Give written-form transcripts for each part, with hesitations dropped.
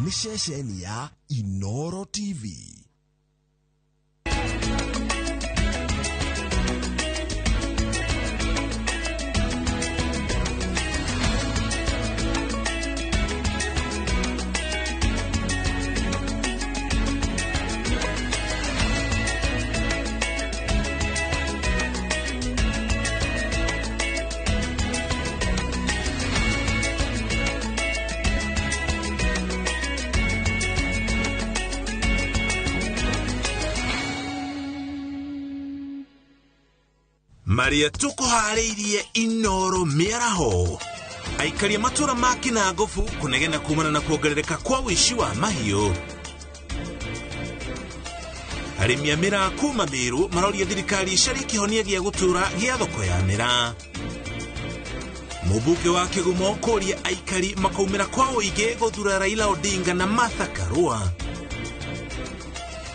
Nĩ ceceni ya Inoro TV. Marĩa tũkũharĩirie Inoro mĩaraho. Aikaria matũra ma Kinangofu kũnegena kumana na kuongerereka kwa ũici wa mahiũ. Arĩmi a mĩraa kuma Mĩrũ maroria thirikari icarie kĩhonia gĩa gũtũra gĩa thoko ya mĩraa. Mũmbunge wa Kĩgumo kũria aikari makaumĩra kwa ũingĩ gũthura Raila Odinga na Martha Karua.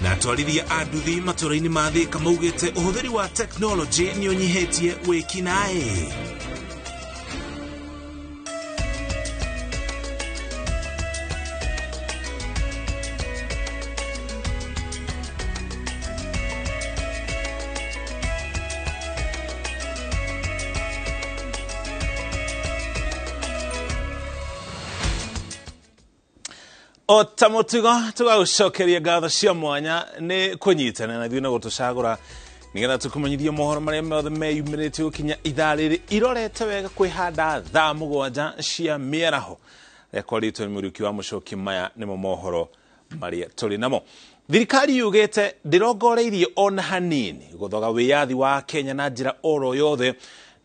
Na atwarithia a nduthi matũra-inĩ ma Thika maugĩte ũhũthĩri wa tekinoronjĩ nĩ ũnyihĩtie wĩkinaĩ. O ta mũtugo tũgagũcokeria ngatho cia mwanya nĩ kũnyitana na ithuĩ na gũtũcagũra nĩgetha tũkũmenyithie mohoro marĩa mothe meyumĩrĩtie gũkinya ithaa rĩrĩ irorete wega kwĩhanda thaa 7 cia mĩaraho. Rĩakwa rĩtwa nĩ Mũriũki wa Mũcoki, maya nĩmo mohoro marĩa tũrĩ namo. Thirikari yugĩte ndĩrongoreirie ona hanini gũthoga wĩyathi wa Kenya na njĩra oro yothe,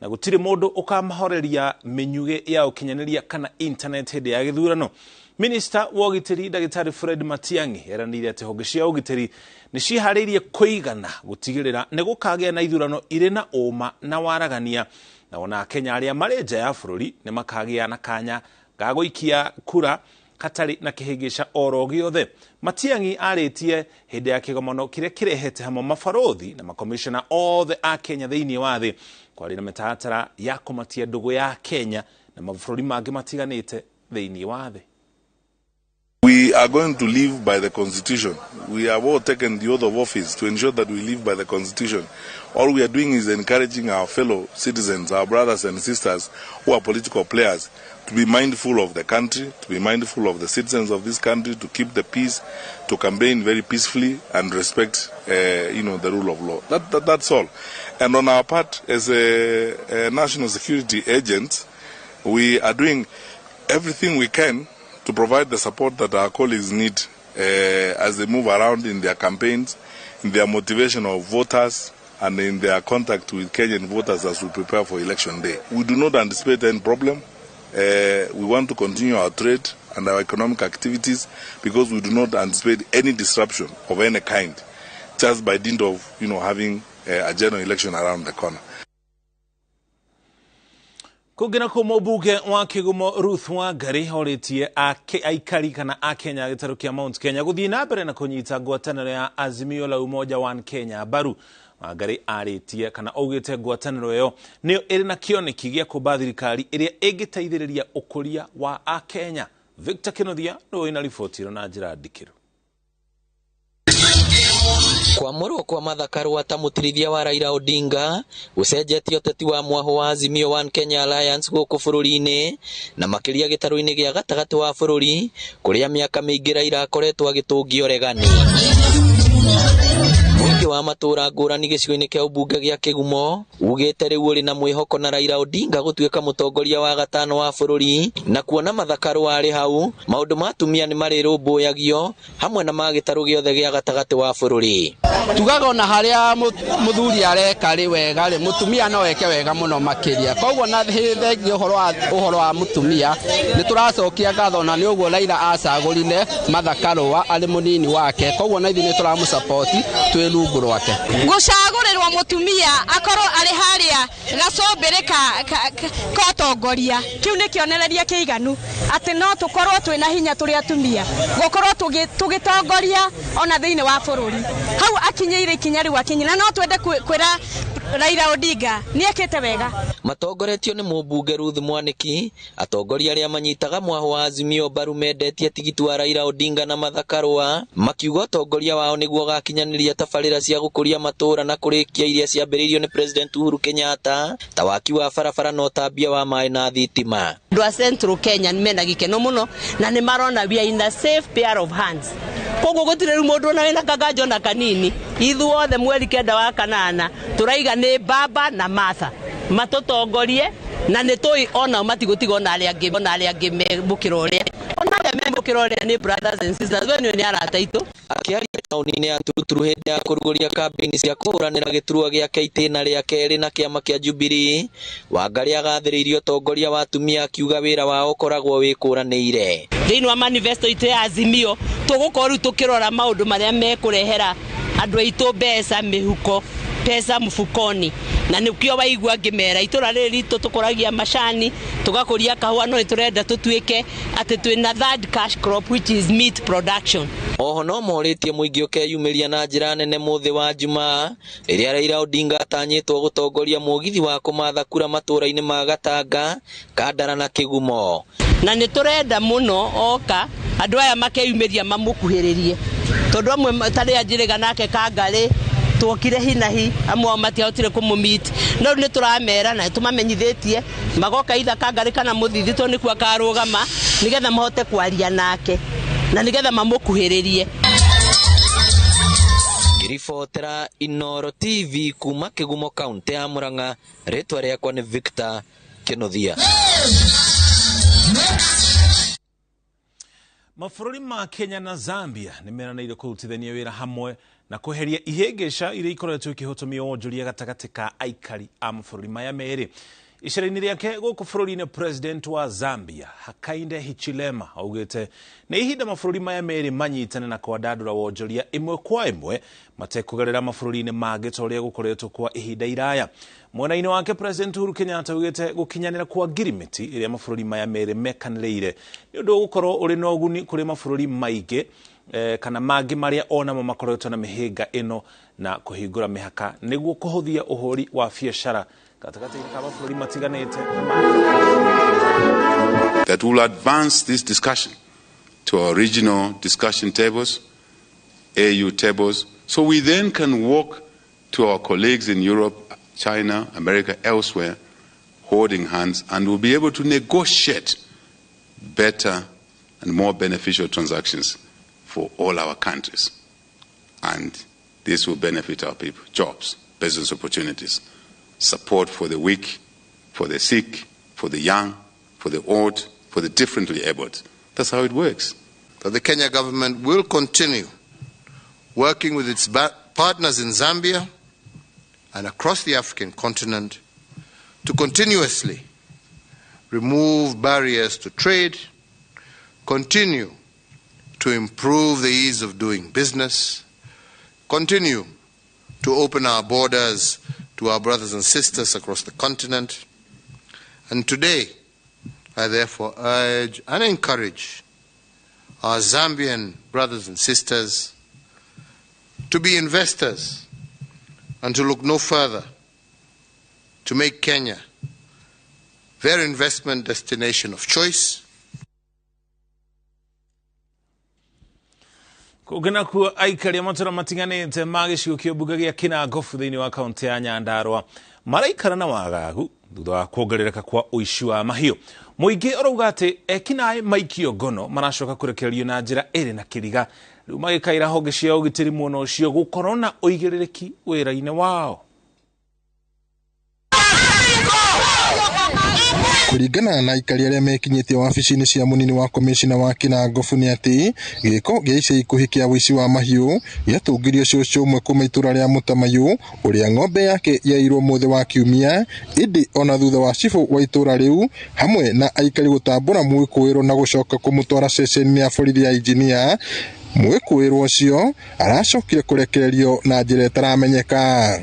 na gũtirĩ mũndũ ũkamahoreria mĩnyugĩ ya ũkinyanĩria kana internet hĩndĩ ya gĩthurano. Minister wa ũgitĩri Ndagĩtarĩ Fred Matiang'i eranĩire atĩ honge cia ũgitĩri nĩ ciĩharĩirie kũigana gũtigĩrĩra nĩ gũkagĩa na ithurano irĩ na ũma na waragania, na ona Akenya arĩa marĩ nja ya bũrũri nĩ makagĩa na kanya ga gũikia kura hatarĩ na kĩhĩngĩca oro gĩothe. Matiang'i arĩtie hĩndĩ ya kĩgomano kĩrĩa kĩrehete hamwe mabarũthi na makomishona othe a Kenya thĩinĩ wa thĩ kwarĩ na mĩtaratara ya kũmatia ndũgũ ya Kenya na mabũrũri mangĩ matiganĩte thĩinĩ wa thĩ. We are going to live by the Constitution. We have all taken the oath of office to ensure that we live by the Constitution. All we are doing is encouraging our fellow citizens, our brothers and sisters who are political players, to be mindful of the country, to be mindful of the citizens of this country, to keep the peace, to campaign very peacefully and respect, the rule of law. That's all. And on our part, as a national security agent, we are doing everything we can to provide the support that our colleagues need as they move around in their campaigns, in their motivation of voters, and in their contact with Kenyan voters as we prepare for election day. We do not anticipate any problem. We want to continue our trade and our economic activities because we do not anticipate any disruption of any kind just by dint of having a general election around the corner. Kũngĩ kũ mũmbunge wa Kĩgumo Ruth Wangari orĩtie aikari kana Akenya gĩtarũ kĩa Mount Kenya gũthiĩ na mbere na kũnyita ngwatanĩro ya Azimio la Umoja One Kenya mbaru. Wangari arĩtie kana augĩte ngwatanĩro ĩyo nĩyo ĩrĩ na kĩoneki gĩa kũmba thirikari ĩrĩa ĩngĩteithĩrĩria ũkũria wa Akenya. Victor Kĩnuthia nĩwe wĩna riboti ĩno na njĩra ndikĩru. Kwamũrwo kwa Martha Karua ta mũtirithia wa Raila Odinga gũcenjetie ũteti wa mwahũ wa Azimio One Kenya Alliance gũkũ bũrũri-inĩ na makĩria gĩtarũ-inĩ gĩa gatagatĩ wa bũrũri kũrĩa mĩaka mĩingĩ Raila akoretwo agĩtũngia ũregani. Mũingĩ wa matũra ngũrani gĩcigo-inĩ kĩa ũmbunge gĩa Kĩgumo ugĩte rĩu ũrĩ na mwĩhoko na Raila Odinga gũtuĩka mũtongoria wa gatano wa bũrũri na kuona Martha Karua arĩ hau maũndũ ma atumia nĩ marĩrũmbũyagio hamwe na ma gĩtarũ gĩothe gĩa gatagatĩ wa bũrũri. Tugaga ona harĩa mũthuri areka rĩ wega rĩ mũtumia no eke wega mũno makĩria, koguo na thengia ũhoro wa mũtumia nĩ tũracokia ngatho na nĩ ũguo Raila acagũrire Martha Karua arĩ mũnini wake, koguo na ithuĩ nĩ tũramũsapoti twĩ rungu rwake. Gũcagũrĩrwo mũtumia akorwo arĩ harĩa gacũmbĩrĩ ka ũtongoria kĩu nĩ kĩonereria kĩiganu atĩ no tũkorwo twĩna hinya tũrĩ atumia gũkorwo tũgĩtongoria ona thĩinĩ wa bũrũri. Hau akinyĩire ikinya rĩu akinyĩra, na no twende kwĩra Raila Odinga nĩ ekĩte wega. Matongoretio nĩ mũmbunge Ruth Mwaniki, atongoria arĩa manyitaga mwaho wa Azimio mbaru mendetie tigiti wa Raila Odinga na Martha Karua, makiuga ũtongoria wao nĩguo ũgakinyanĩria tabarĩra cia gũkũria matũũra na kũrĩkia iria ciambĩrĩirio nĩ President Uhuru Kenyatta ta waki wa barabara na ũtambia wa maĩ na thitima. Andũ a Central Kenya mena gĩkeno mũno na nĩ marona we are in a safe pair of hands. Koguo gũtirĩ rĩu mũndũ ona wĩna kanganjo na kanini. Ithuothe mweri 9 wa kanana tũraiga nĩ Baba na Martha matũtongorie, na nĩ tũĩ onao matigũtiga ona arĩa angĩ me mũkĩra ũrĩa, ona arĩa me mũkĩra ũrĩa nĩ brothers and sisters, we nĩ arata aitũ. Akĩaria taũni-inĩ ya Turuturu hĩndĩ ya kũrugũria kambĩini cia kũhũranĩra gĩturwa gĩake itĩna rĩa kerĩ na kĩama kĩa Jubilee, Wangarĩ agathĩrĩirie ũtongoria wa atumia akiuga wĩra wao ũkoragwo wĩkũranĩire. Thĩinĩ wa manifesto itũ ya Azimio tũgũkorwo rĩu tũkĩrora maũndũ marĩa mekũrehera andũ aitũ mbeca mĩhuko, pesa mfukoni, na nĩkĩo waigua ngĩmera itũra rĩrĩ ritũ tũkũragia macani, tũgakũria kahũa, no nĩtũrenda tũtuĩke atĩ twĩna third cash crop which is meat production. Oho no morĩtie mũingĩ ũkeyumĩria na njĩra nene mũthĩ wa Jumaa rĩrĩa Raila Odinga atanyĩtwo gũtongoria mũgithi wa kũmatha kura matũũra-inĩ ma Gatanga, Kandara na Kĩgumo. Na nĩtũrenda mũno oka andũ aya makeyumĩria mamũkuhĩrĩrie, tondũ amwe tarĩa Njĩrĩga nake Kangarĩ tuokire hinahi, amwe ao matiahotire kũmũmeet, no rĩu nĩtũramera na nĩtũmamenyithĩtie magoka itha Kangarĩ kana Mũthithi tondũ nĩkuo akarũgama, nĩgetha mahote kwaria nake na nĩgetha mamũkuhĩrĩrie. Ngĩribotera Inooro TV kuma Kĩgumo kaunti ya Murang'a, rĩtwa rĩakwa nĩ Victor Kĩnuthia. Mabũrũri ma Kenya na Zambia nĩ meranĩire kũrutithania wĩra hamwe na kweheria ihĩngĩca iria ikoretwo ikĩhotomia wonjoria gatagatĩ ka aikari a mabũrũri maya merĩ. Icera-inĩ rĩake gũkũ bũrũri-inĩ, President wa Zambia Hakainde Hichilema augĩte nĩ ihinda mabũrũri maya merĩ manyitane na kwandandũra wonjoria ĩmwe kwa ĩmwe matekũgerera mabũrũri-inĩ mangĩ ta ũrĩa gũkoretwo kwa ihinda iraya. Mwena-inĩ wake, President Uhuru Kenyatta augĩte gũkinyanĩra kwa ngirimiti ĩrĩa mabũrũri maya merĩ mekanĩrĩire nĩ ũndũ ũgũkorwo ũrĩ na ũguni kũrĩ mabũrũri maingĩ kana mangĩ marĩa onamo makoretwo na mĩhĩnga ĩno na kũhingũra mĩhaka nĩguo kũhũthia ũhũri wa biacara gatagatĩ-inĩ ka mabũrũri matiganĩte. That will advance this discussion to our regional discussion tables, AU tables, so we then can walk to our colleagues in Europe, China, America, elsewhere, holding hands, and we'll be able to negotiate better and more beneficial transactions for all our countries. And this will benefit our people, jobs, business opportunities, support for the weak, for the sick, for the young, for the old, for the differently abled. That's how it works. That the Kenya government will continue working with its partners in Zambia and across the African continent to continuously remove barriers to trade, continue to improve the ease of doing business, continue to open our borders to our brothers and sisters across the continent. And today, I therefore urge and encourage our Zambian brothers and sisters to be investors and to look no further to make Kenya their investment destination of choice. Kũngĩ nakuo aikari a matũra matiganĩte ma gĩcigo kĩa mbunge gĩa Kinangofu thĩinĩ wa kaunti ya Nyandarua maraikara na wagagu thutha wa kuongerereka kwa ũici wa mahiũ. Mũingĩ ũrauga atĩ ekinaĩ maikio ngono maracoka kũrekererio na njĩra ĩrĩ na kĩriga, rĩu magĩkaĩra honge cia ũgitĩri mwena ũcio gũkorwo na ũigĩrĩrĩki wĩra-inĩ wao. Kũringana na aikari arĩa mekinyĩtie wabici-inĩ cia mũnini wa komĩcina wa Kinangofu nĩ atĩ gĩko gĩa ica ikuhĩ kĩa ũici wa mahiũ gĩatũngirio cũcũ ũmwe kuma itũra rĩa Mũtamaiyũ ũrĩa ng'ombe yake yairwo mũthĩ wa kiumia, ĩndĩ ona thutha wa cibũ wa itũra rĩu hamwe na aikari gũtambũra mwĩkũĩrwo na gũcoka kũmũtwara ceceni ya borithi ya injinia, mwĩkũĩrwo ũcio aracokire kũrekererio na njĩra ĩtaramenyeka.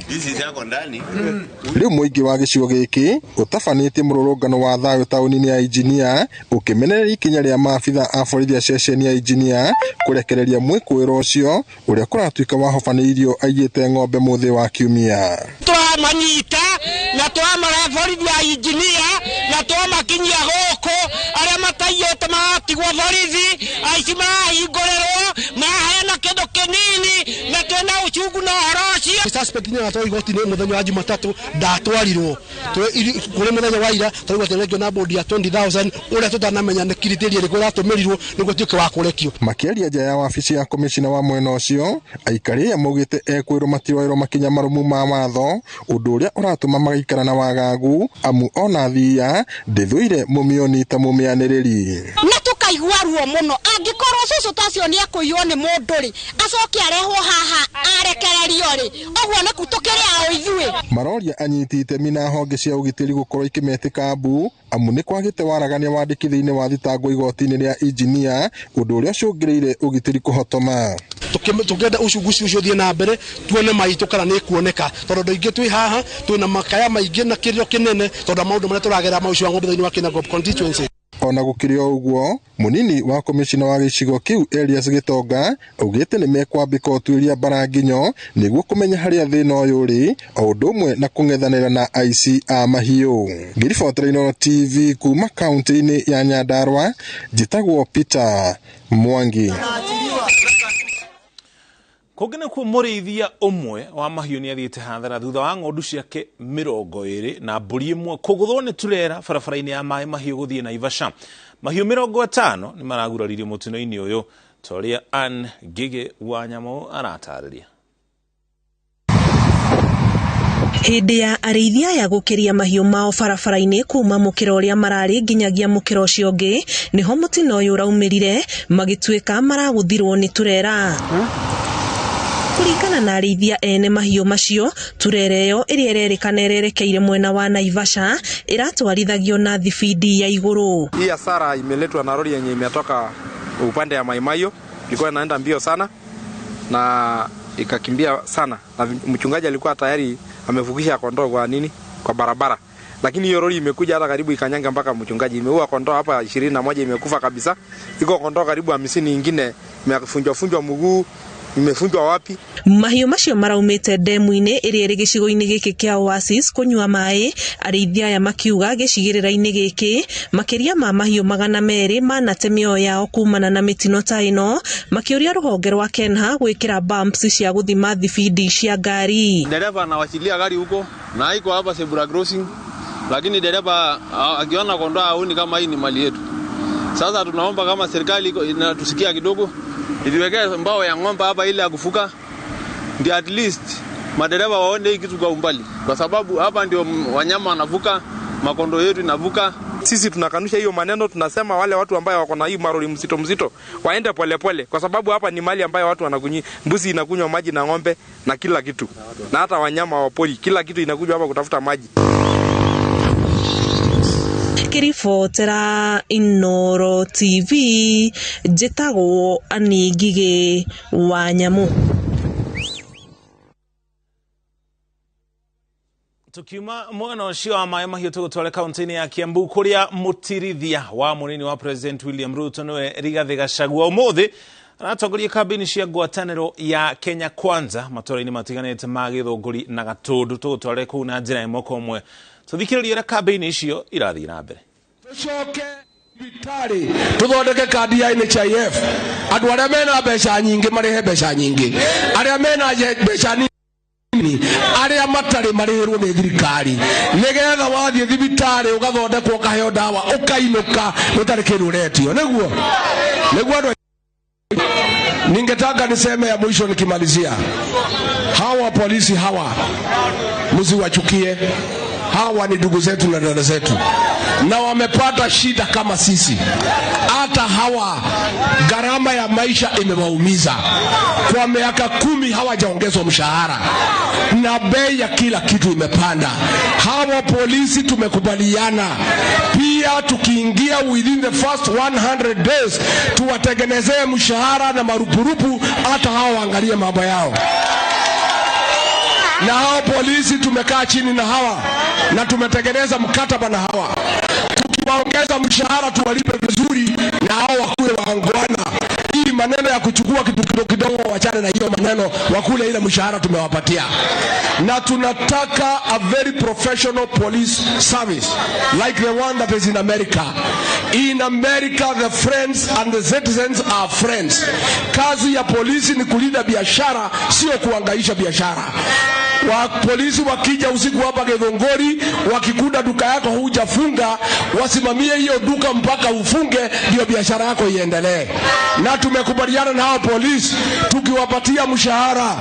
Rĩu mũingĩ wa gĩcigo gĩkĩ ũtabanĩtie mũrũrũngano wa thayũ taũni-inĩ ya injinia ũkĩmenereria ikinya rĩa maabitha a borithi a ceceni ya injinia kũrekereria mwĩkũĩrwo ũcio ũrĩa kũratuĩka wahobanĩirio aiyĩte ng'ombe mũthĩ wa kiumia. Tũramanyita Borithi ya injinia na twamakinyia gũkũ, arĩa mataiyĩte maratigwo borithi, aici marahingũrĩrwo, maraheana kĩndũ kĩnini na twĩna ũcungu na ũhoro ũcio. Suspect nĩ aratwarwo igoti-inĩ mũthenya wa Jumatatũ, ndatwarirwo kũrĩ mũthenya wa ira twaigua atĩ na bond ya 20,000, ũrĩa tũtanamenya nĩ criteria ĩrĩkũ ĩratũmĩrirwo nĩguo tuĩke wa kũrekio. Makĩaria nja ya wabici ya komishina wa mwena ũcio, aikari aya maugĩte ekwĩrwo matiroerwo makinya marũmu ma watho, ũndũ ũrĩa ũratũma magaikara na wagagu, amu ona thia ndĩthũire mũmĩoni ta mũmĩanĩrĩri. Na tukaigua ruo mũno angĩkorwo cũcũ tacio nĩ ekũiywo nĩ mũndũ rĩ, acoke arehwo haha arekererio rĩ, ũguo nĩ tũkĩrĩ ao ithuĩ. Maroria anyiti itemi na honge cia ũgitĩri gũkorwo ikĩmetĩka mbu, amu nĩ kwagĩte waragania wandĩki thĩinĩ wa thitango igoti-inĩ rĩa injinia, ũndũ ũrĩa ũcũngĩrĩire ũgitĩri kũhotoma. Tũngĩenda ũcunguci ũcio ũthiĩ na mbere, tuone maitũ kana nĩ kuoneka, tondũ andũ aingĩ twĩ haha twĩna makaya maingĩ na kĩrĩro kĩnene, tondũ maũndũ marĩa tũragerera ma ũici wa ng'ombe thĩinĩ wa Kinangop constituency. Ona gũkĩrĩ o ũguo, mũnini wa komishina wa gĩcigo kĩu Elias Gĩtonga augĩte nĩ mekwambĩka ũtuĩria mbara nginyo nĩguo kũmenya harĩa thĩna ũyũ ũrĩ, o ũndũ ũmwe na kũng'ethanĩra na aici a mahiũ. Ngĩribotera Inooro TV kuma kaunti-inĩ ya Nyandarua, njĩtagwo Peter Mwangi. Kũngĩ nĩkuo mũrĩithia ũmwe wa mahiũ nĩ athiĩte hathara thutha wa ng'ondu ciake 20 na mbũri ĩmwe kũgũthwo nĩ turera barabara-inĩ ya maĩ mahiũ gũthiĩ Naivasha. Mahiũ 50 nĩ maraguraririo mũtino-inĩ ũyũ, ta ũrĩa Ann Ngĩgĩ wa Nyamũ aratarĩria. Hĩndĩ ya arĩithia aya gũkĩria mahiũ mao barabara-inĩ kuma mũkĩra ũrĩa mararĩ nginyagia mũkĩra ũcio ũngĩ, nĩho mũtino ũyũ ũraumĩrire, magĩtuĩka maragũthirwo nĩ turera. Kũringana na arĩithia ene mahiũ macio, turera ĩyo ĩrĩa ĩrerĩkana ĩrerekeire mwena wa Naivasha ĩratwarithagio na thibindi ya igũrũ. Hii hasara imeletwa na lori yenye imetoka upande ya Maimayo, ilikuwa inaenda mbio sana na ikakimbia sana, na mchungaji alikuwa tayari amevukisha kondoo kwa nini, kwa barabara, lakini hiyo lori imekuja hata karibu ikanyanga mpaka mchungaji, imeua kondoo hapa 21 imekufa kabisa. Iko kondoo karibu 50 nyingine imefunjwa funjwa mguu, imefunjwa wapi. Mahiũ macio maraumĩte ndemu-inĩ ĩrĩa ĩrĩ gĩcigo-inĩ gĩkĩ kĩa Oasis kũnyua maĩ, arĩithia aya makiuga gĩcigĩrĩra-inĩ gĩkĩ makĩria ma mahiũ 200 manate mĩoyo yao kumana na mĩtino ta ĩno, makĩũria rũhonge rwa KENHA gwĩkĩra bumps cia gũthima thibindi cia ngari. Dereva anawachilia gari huko na iko hapa zebra crossing, lakini dereva akiona kondoo haoni kama hii ni mali yetu. Sasa tunaomba kama serikali inatusikia kidogo, iliwekea mbao ya ng'ombe hapa ile ya kufuka, ndio at least madereva waone hii kitu kwa umbali, kwa sababu hapa ndio wanyama wanavuka, makondo yetu inavuka. Sisi tunakanusha hiyo maneno, tunasema wale watu ambao wako na hii maroli mzito mzito waende pole pole, kwa sababu hapa ni mali ambayo watu wanakunywa, mbuzi inakunywa maji na ng'ombe na kila kitu, na hata wanyama wa pori, kila kitu inakunywa hapa kutafuta maji. Ngĩribotera Inooro TV, njĩtagwo Annie Ngigĩ wa Nyamũ. Tukiuma mwena ũcio wa maĩ mahiũ tũgũtware kaunti-inĩ ya Kiambu kũrĩa mũtirithia wa mũnini wa President William Ruto nĩwe Rigathĩ Gachagua ũmũthĩ aratongoria kambĩini cia ngwatanĩro ya Kenya Kwanza matũũra-inĩ matiganĩte ma Gĩthũngũri na Gatũndũ. Tũgũtware kũu na njĩra ĩmwe kwa ĩmwe tũthikĩrĩrie ũrĩa kambĩini icio irathiĩ na mbere. Tucoke thibitarĩ tũthondeke kandi ya NHIF, andũ arĩa mena mbeca nyingĩ marĩhe mbeca nyingĩ, arĩa mena mbeca nini, arĩa matarĩ marĩhĩrwo nĩ thirikari, nĩgetha wathiĩ thibitarĩ ũgathondekwo ũkaheo ndawa ũkainũka ũtarĩ kĩndũ ũretio. Nĩguo andũ. Ningetaka niseme ya mwisho nikimalizia, hawa polisi hawa msiwachukie, hawa ni ndugu zetu na dada zetu, na wamepata shida kama sisi. Hata hawa gharama ya maisha imewaumiza. Kwa miaka 10 hawajaongezwa mshahara na bei ya kila kitu imepanda. Hawa polisi tumekubaliana pia tukiingia within the first 100 days tuwatengenezee mshahara na marupurupu, hata hawa waangalie mambo yao. Na hao polisi tumekaa chini na hawa na tumetengeneza mkataba na hawa, tukiwaongeza mshahara tuwalipe vizuri na hao wakuwe waangwana. Hii Maneno ya kuchukua kitu kidogo kidogo, wachane na hiyo maneno, wakule ile mshahara tumewapatia. Na tunataka a very professional police service like the one that is in America. In America the friends and the citizens are friends. Kazi ya polisi ni kulinda biashara, sio kuangaisha biashara. Wa polisi wakija usiku hapa Githunguri, wakikuta duka yako hujafunga, wasimamie hiyo duka mpaka ufunge, ndio biashara yako iendelee. Na tumekubaliana na hao polisi, tukiwapatia mshahara,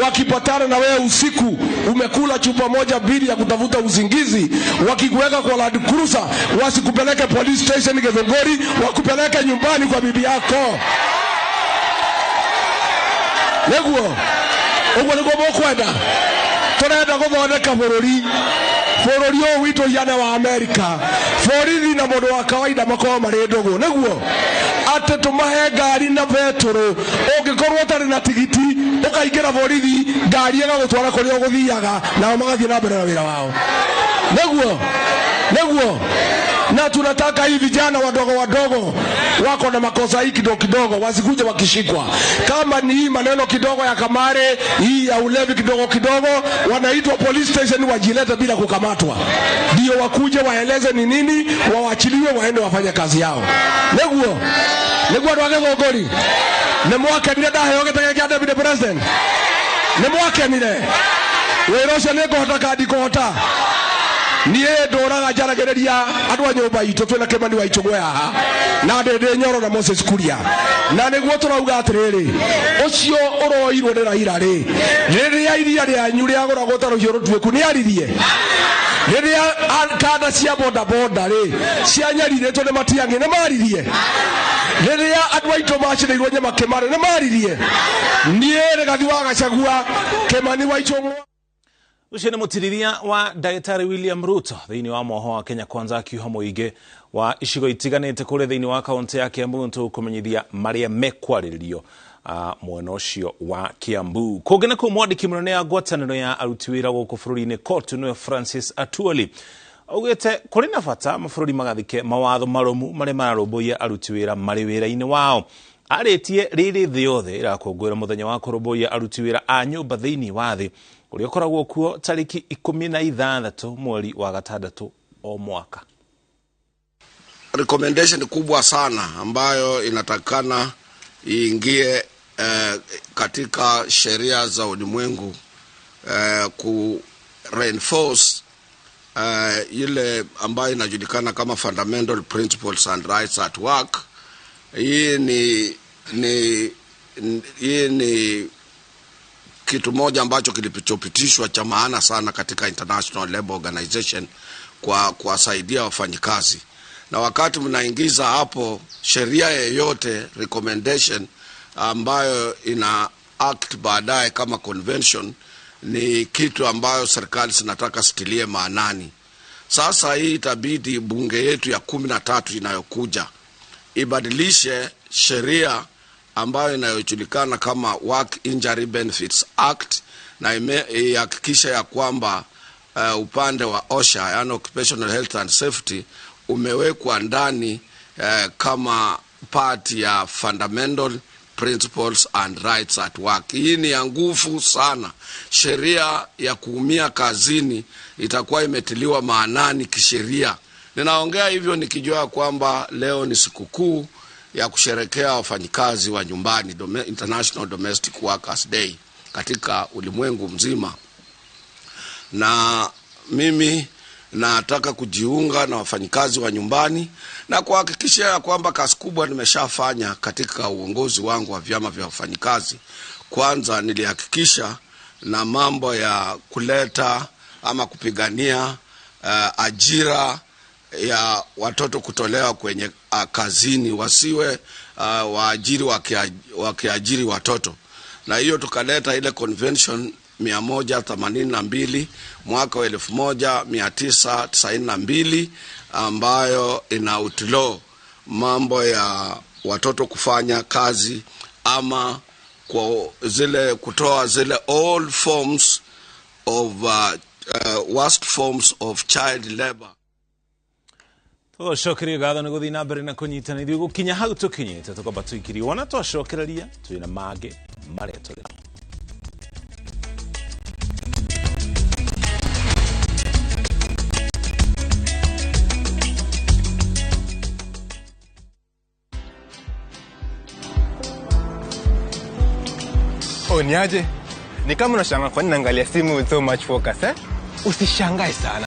wakipatana na wewe usiku, umekula chupa moja mbili ya kutafuta usingizi, wakikuweka kwa Land Cruiser, wasikupeleke police station Githunguri, wakupeleke nyumbani kwa bibi yako. Niguo uguo niguo mukwenda. Turenda guthondeka bururi, bururi uyu witu hiana wa Amerika. Borithi na mundu wa kawaida makorwo mari ndugu, niguo ati tumahe ngari na betũrũ. Ũngĩkorwo ũtarĩ na tigiti ũkaingĩra borithi, ngari ĩgagũtwara kũrĩa ũgũthiaga, nao magathiĩ na mbere na wĩra wao. Niguo, niguo. Na tunataka hii vijana wadogo wadogo wako na makosa hii kidogo kidogo wasikuje wakishikwa. Kama ni hii maneno kidogo ya kamare, hii ya ulevi kidogo kidogo, wanaitwa police station wajilete bila kukamatwa. Ndio wakuje waeleze ni nini, waachiliwe waende wafanye kazi yao. Niguo, niguo andũ a Githunguri. Nĩ mwakenire ndaheo gĩtĩ gĩa deputy president? Nĩ mwakenire? Wĩra ũcio nĩ ngũhota kana ndikũhota? Niĩ ndũraga njaragĩrĩria andũ a nyũmba itũ, twĩna Kĩmani wa Ichũgũ haha na Ndĩndĩ Nyoro na Moses Kuria, na nĩguo tũrauga atĩrĩrĩ, ũcio ũroirwo nĩ Raila rĩ, rĩrĩa iria rĩanyu rĩagũragwo ta rũhiũ rũtuĩku nĩ aririe? Rĩrĩa kanda cia boda boda rĩ cianyarirĩtwo nĩ Matiang'i nĩ maririe? Rĩrĩa andũ aitũ macinĩirwo nyama Kĩmani nĩ maririe? Niĩ Rigathi wa Gachagua, Kĩmani wa Ichũgũ. Ucio nĩ mũtirithia wa ndagĩtarĩ William Ruto thĩinĩ wa mwoho wa Kenya Kwanza akiuha mũingĩ wa icigo itiganĩte kũrĩa thĩinĩ wa kaũntĩ ya Kiambu tũkũmenyithia marĩa mekwarĩrĩrio mwena ũcio wa Kiambu. Kũngĩ na kũu mwandĩki mũnene ya ngwatanĩro ya aruti wĩra gũkũ bũrũri-inĩ COTU nĩwe Francis Atwoli augĩte kũrĩ na bata mabũrũri magathike mawatho marũmu marĩa mararũmbũiya aruti wĩra marĩ wĩra-inĩ wao. Arĩtie rĩrĩ thĩ yothe ĩrakũngũĩra mũthenya wa kũrũmbũiya aruti wĩra a nyũmba thĩinĩ wa thĩ ũrĩa ũkoragwo kuo tarĩki 16 mweri wa gatandatũ o mwaka. Recommendation kubwa sana ambayo inatakana iingie katika sheria za ulimwengu ku reinforce ile ambayo inajulikana kama fundamental principles and rights at work. Hii ni kitu moja ambacho kilichopitishwa cha maana sana katika International Labour Organization kwa kuwasaidia wafanyikazi. Na wakati mnaingiza hapo sheria yoyote recommendation ambayo ina act baadaye kama convention, ni kitu ambayo serikali zinataka sitilie maanani. Sasa hii itabidi bunge yetu ya 13 inayokuja ibadilishe sheria ambayo inayojulikana kama Work Injury Benefits Act, na ihakikishe ya kwamba upande wa OSHA, yani Occupational Health and Safety, umewekwa ndani kama part ya fundamental principles and rights at work. Hii ni ya nguvu sana. Sheria ya kuumia kazini itakuwa imetiliwa maanani kisheria. Ninaongea hivyo nikijua kwamba leo ni sikukuu ya kusherekea wafanyikazi wa nyumbani, International Domestic Workers Day katika ulimwengu mzima. Na mimi nataka kujiunga na wafanyikazi wa nyumbani na kuhakikisha kwamba kazi kubwa nimeshafanya katika uongozi wangu wa vyama vya wafanyikazi. Kwanza nilihakikisha na mambo ya kuleta ama kupigania ajira ya watoto kutolewa kwenye kazini, wasiwe waajiri wakiajiri watoto. Na hiyo tukaleta ile convention 182 mwaka wa 1992 ambayo ina outlaw mambo ya watoto kufanya kazi ama kwa zile kutoa zile all forms of worst forms of child labor. Tũgũcokeria ngatho nĩ gũthiĩ na mbere na kũnyitana ithuĩ gũkinya hau tũkinyĩte tũkwamba tũikirie wona twacokereria twĩna mangĩ marĩa tũrĩ namo. Oh, niaje? Ni kama unashangaa kwa nini naangalia simu with so much focus, eh? Usishangae sana.